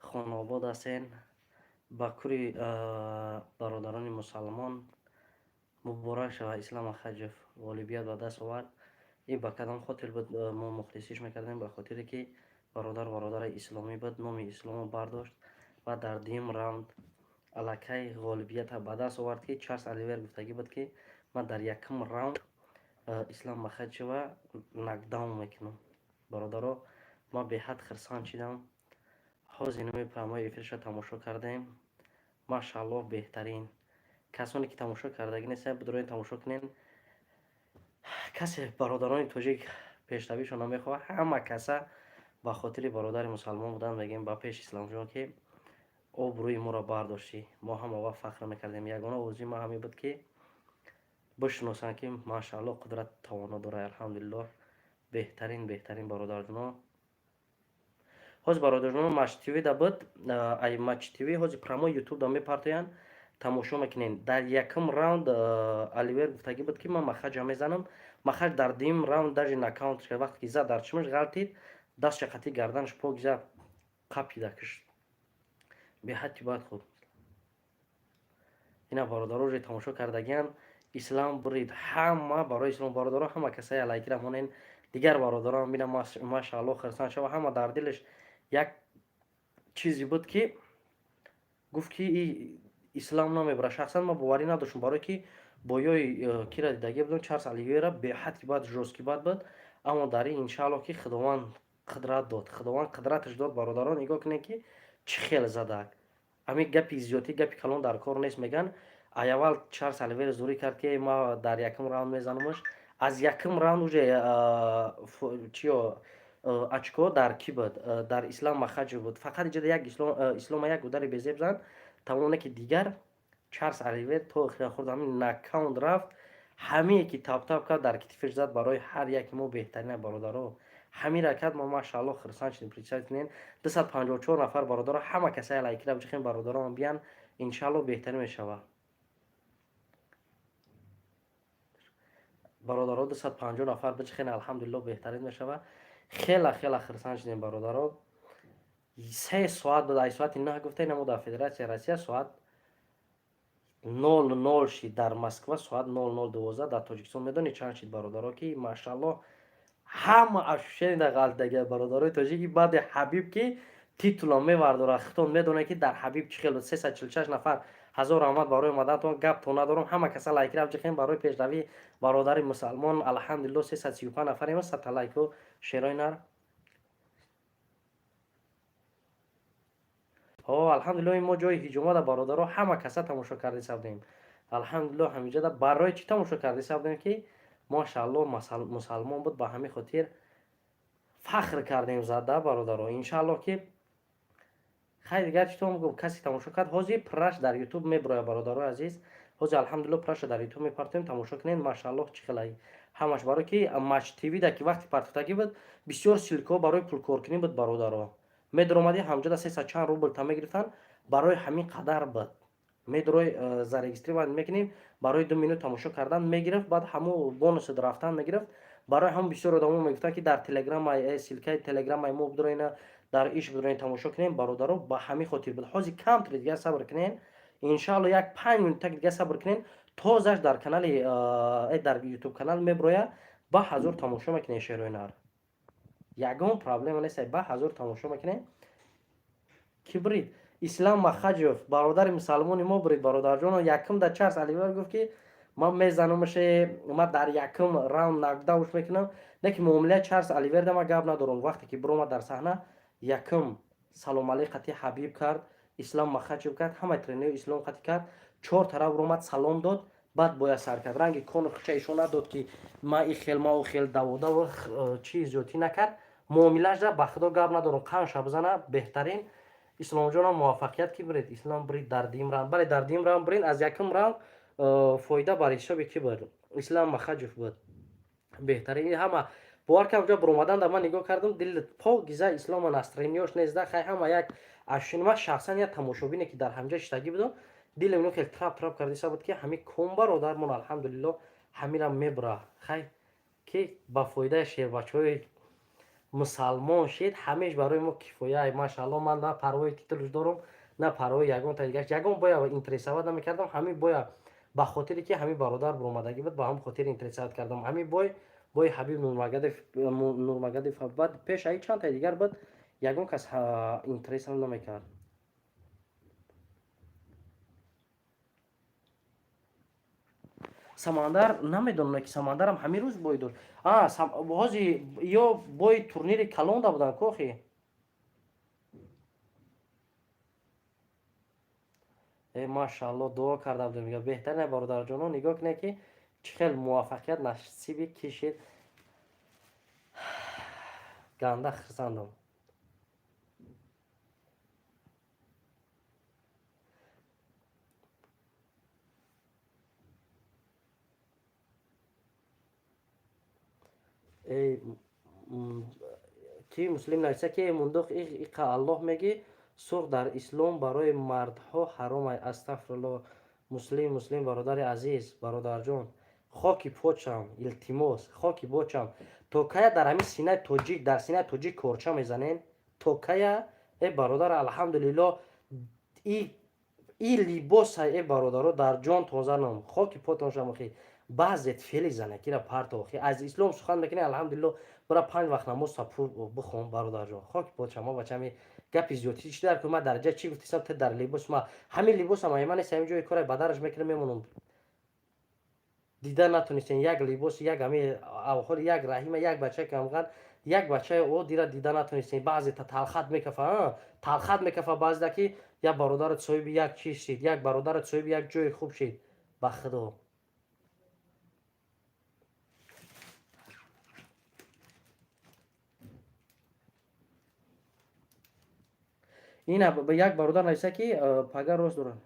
Хонаобод ҳастен. Ба кури бародарони мусалмон муборак шавад. Ислам Махачев ғолибият ба даст овард. Ин ба кадом хотир буд мо мухлисиш мекардем? Ба хотире ки бародар бародари исломӣ буд, номи исломо бардошт ва дар дуюм раунд аллакай ғолибията ба даст овард, ки Чарлз Оливер гуфтагӣ буд, ки ман дар якум раунд Ислам Махачева нокдаун мекунам. Бародаро, ман беҳад хирсанд шидам. Ҳозир инами прямой эфирша тамошо кардем. Машааллоҳ, беҳтарин. Касоне ки тамошо кардагӣ нестанд, бидуроен, тамошо кунен. Касе бародарони тоҷик пешравишон намехоҳад, ҳама каса ба хотири бародари мусалмон будан мегӯем ба пеш, Исламҷон, ки обрӯи моро бардоштӣ. Мо ҳама вақт фахр мекардем. Ягона орзуи ман ҳамин буд, ки бишиносанд, ки машааллоҳ, қудрат тавоно дорад. Алҳамдулиллоҳ, беҳтарин, беҳтарин, бародарҷоно. Ҳозир, бародарҷоно, Матч ТВ да буд. Ай Матч ТВ ҳозир прямой Ютуб да мепартоянд, тамошо мекунем. Дар якум раунд Оливер гуфтагӣ буд, ки ман Махаҷа мезанам. Махаҷ дар дуюм раунд даже нокаут кард. Вақте ки зад, дар чимаш ғалтид, дастша қатӣ гарданаш пок зад, қапида кишт. Беҳадти бад хуб. Ина, бародаро, уже тамошо кардагиянд. Ислам бурид. Ҳама барои ислом, бародаро, ҳама касае лайкира монен. Дигар бародарон бина, машаалло, хирсанд шава. Ҳама дар дилаш як чизе буд, ки гуфт, ки ислам намебарад. Шахсан ман боварӣ надоштам, барое ки боёи кира дидагӣ будам, Чарлз Оливера, беҳадти бад жёсткий бад буд. Аммо дар ин, иншаалло, ки Худованд қудрат дод, Худованд қудраташ дод. Бародарон, нигоҳ кунед, ки чӣ хел задак. Ҳамин гапи зиёдтӣ, гапи калон дар кор нест, мегӯянд. Аввал Чарлз Оливера зурӣ кард, ки ма дар якум раунд мезанамаш. Аз якум раунд уже чиё очко дар кӣ буд? Дар Ислам Махачев буд. Фақат иҷода як Ислома як удари безеб зад, тамоме ки дигар Чарлз Оливер то охира хӯрд, ҳамин нокаут рафт. Ҳамие ки таптап кард, дар китифаш зад. Барои ҳар яки мо беҳтарина, бародаро, ҳамира кард. Мо, машаалло, хирсанд шудем. Представить кунед, 254 нафар. Бародаро, ҳама касае лайкира бичихем, бародарон биян, иншаалло, беҳтарин мешавад. Бародаро, 250 нафар бичихен, алҳамдулилло, беҳтарин мешавад. Хела хела хирсанд шудем, бародаро. 3 соат буд, ай соати 9 гуфта, ина мо дар Федератсияи Россия соат 00 шид, дар Москва соат 00:12. Дар Тоҷикистон медонед чанд шид, бародаро? Ки машаалло, ҳама ощущение ғалтдага, бародарои тоҷики. Баъди Ҳабиб, ки титула мевардорад, хитон медонед, ки дар Ҳабиб чӣ хел буд. 346 нафар, ҳазор раҳмат барои омаданатон. Гаптон надорам. Ҳама каса лайкира бичихем барои пешравии бародари мусалмон. Алҳамдулилло, 335 нафарем, сата лайку шерои нар. Ҳо, алҳамдулилло, ин мо ҷои ҳиҷомада, бародаро, ҳама каса тамошо карда будем. Алҳамдулилло, ҳамиҷода барои чӣ тамошо карда будем? Ки машаалло, мусалмон буд, ба ҳамин хотир фахр кардем зада, бародаро. Иншаалло, ки хай, дигар чӣ то гуфт, касе тамошо кард, ҳозир праш дар Ютуб меброяд, бародарои азиз. Ҳозир, алҳамдулилло, праша дар Ютуб мепартоем, тамошо кунед. Машааллоҳ, чӣ хелай ҳамаш. Барое ки Матч ТВ да ки вақти партофтагӣ буд, бисёр ссылка ҳо барои пулкоркунӣ буд, бародаро. Медаромадӣ, ҳамҷода сесад чанд рубл та мегирифтанд. Барои ҳамин қадар буд. Медурой, зарегистрировать мекунем, барои 2 минут тамошо кардан мегирифт, баъд ҳамун бонусед рафтан мегирифт. Барои ҳамн бисёр одамо мегуфтанд, ки дар телеграма, ссылка и телеграмаи мо бидуроина, дар иш бидуроин, тамошо кунем. Бародаро, ба ҳамин хотир буд. Ҳозир камтаре дигар сабр кунем, иншаалло, як 5 минутак дигар сабр кунем, тозаш дар канали дар Ютуб канал меброяд. Ба ҳазор тамошо мекунем, шерои нар, ягон проблема нест, ба ҳазор тамошо мекунем. Ки бурид? Ислам Махаҷев, бародари мусалмони мо, бурид, бародарҷоно. Якум да Чарлз Оливер гуфт, ки ман мезанамаше, ман дар якум раунд нокдаун мекунам. Не ки муомилаи Чарлз Оливерда ман гап надорам. Вақте ки биромад дар саҳна, якум салом алейк қати Ҳабиб кард, Ислам Махачев кард, ҳамаи тренери Ислом қати кард. Чор тараф ромад, салом дод, баъд бояд сар кард. Ранги Конор хича ишон надод, ки ма и хел, ма о хел, даводаву чи зиёдтӣ накард. Муомилаашда, ба Худо, гап надорам. Қанша бизана, беҳтарин. Исломҷонам муваффақият, ки биред. Ислом бирид дар дуюм раунд. Бале, дар дуюм раунд биред. Аз якум раунд фоида бар ҳисоби кӣ буд? Ислам Махаҷев буд. Беҳтарин. Ҳама бовар кардам, ҷо биромадан да ман нигоҳ кардам, дил покиза Ислома настроение ёш незда. Хай, ҳама як ашин. Ман шахсан як тамошобине, ки дар ҳамҷа иштагӣ будам, дилам ино хеле трап трап кардиса буд, ки ҳами ком бародармон, алҳамдулилло, ҳамира мебура. Хай, ки ба фоидаи шербачаҳои. Мусалмон шид, ҳамеш барои мо кифоя. Машаалло, ман на парвои титулш дорам, на парвои ягон та дигаш. Ягон боя интересовать намекардам. Ҳамин боя ба хотире ки ҳамин бародар буромадагӣ буд, ба ҳамн хотир интересовать кардам. Ҳамин бой, бои Ҳабиб Нурмагадов, баъд пеш аи чанд таи дигар буд, ягон кас интересам намекард. Самандар намедонам, ки Самандарам ҳамин рӯз бой дошт. Ҳози ё бои турнири калонда буданд кохи. Э, машаалло, дуо карда будем. Мега, беҳтарина, бародарҷоно, нигоҳ кунед, ки чӣ хел муваффақият насиби кишид. Ганда хирсандам. Эй, ки муслим нависа, ки мундуқ иқа Аллоҳ меги, сурх дар ислом барои мардҳо ҳаром. Астағфирулло. Муслим, муслим, бародари азиз, бародарҷон, хоки почам, илтимос, хоки бочам. То кая дар ҳамин синаи тоҷик, дар синаи тоҷик корча мезанен? То кая, э бародар? Алҳамдулилло, и либоса, э бародаро, дар ҷон тозанам, хоки потон шамохи. Баъзет фели занакира партохи, аз ислом сухан мекунӣ. Алҳамдулилло, бира панҷ вақт намоз пур бихон, бародарҷон, хоки почам. Ма бачами гапи зиёдӣ чи дар ма дараҷа чӣ гуфтисам? Те дар либос ма, ҳамин либосам ай ман нест. Ҳамин ҷои кора бадараш мекунам, мемонам. Дида натонистем як либос, як ҳами авҳоли, як Раҳима, як бачаи камған, як бачаи оддира дида натонистем. Баъзета талхат мекафа, талхат мекафа баъзеда, ки як бародарат соҳиби як чиз шид, як бародарат соҳиби як ҷои хуб шид. Ба худо, ина як бародар нависа, ки пага рост дорад.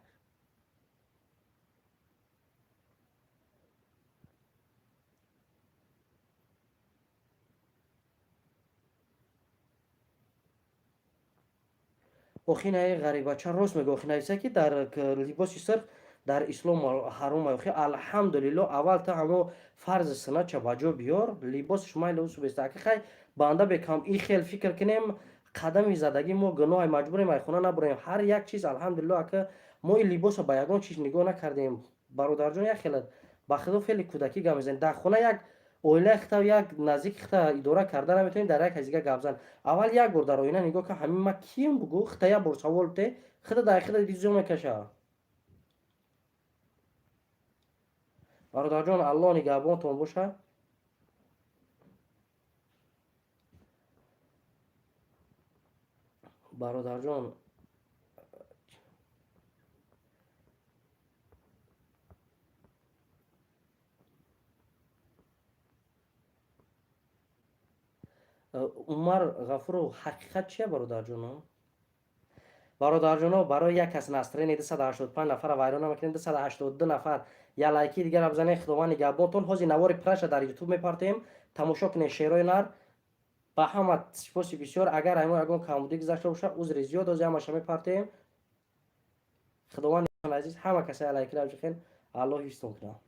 Охинаи ғарибача рост мега. Охи нависа, ки дар либоси сирх дар ислом ҳаром. Охи, алҳамдулилло, аввал та ҳамо фарзи суннатча ба ҷо биёр, либосш майли усубеста. Аки хай банда бекам и хел фикр кунем, қадами задагӣ мо гуноҳе, маҷбурем, ай хона набуроем. Ҳар як чиз, алҳамдулилло. Ака, мо ин либоса ба ягон чиз нигоҳ накардем, бародарҷон. Як хела, ба худо, фели кӯдакӣ гап мезанем. Дар хона як оилаи хита, як наздики хита идора карда наметавонем, дар як ҳазига гап зан. Аввал як бор дар оина нигоҳ кун, ҳамин ма кием бугӯ, хита як бор савол те, хита дар хита дизо мекаша. Бародарҷон, Аллоҳ нигаҳбонтон боша. Бародарҷон, Умар Ғафуров, ҳақиқат чия, бародарҷоно? Бародарҷоно, барои як кас настроение 285 нафара вайрон намекунем. 282 нафар, я лайки дигара бизанед. Худованд нигаҳбонтон. Ҳозир навори праша дар Ютуб мепартем, тамошо кунед. Шерои нар, ба ҳама сипоси бисёр. Агар ҳамон ягон камбудӣ гузашта бошад, узри зиёд. Ҳозир ҳамаша мепартем. Худованд азиз, ҳама касае лайкира бихен. Аллоҳ ҳифзтон кунад.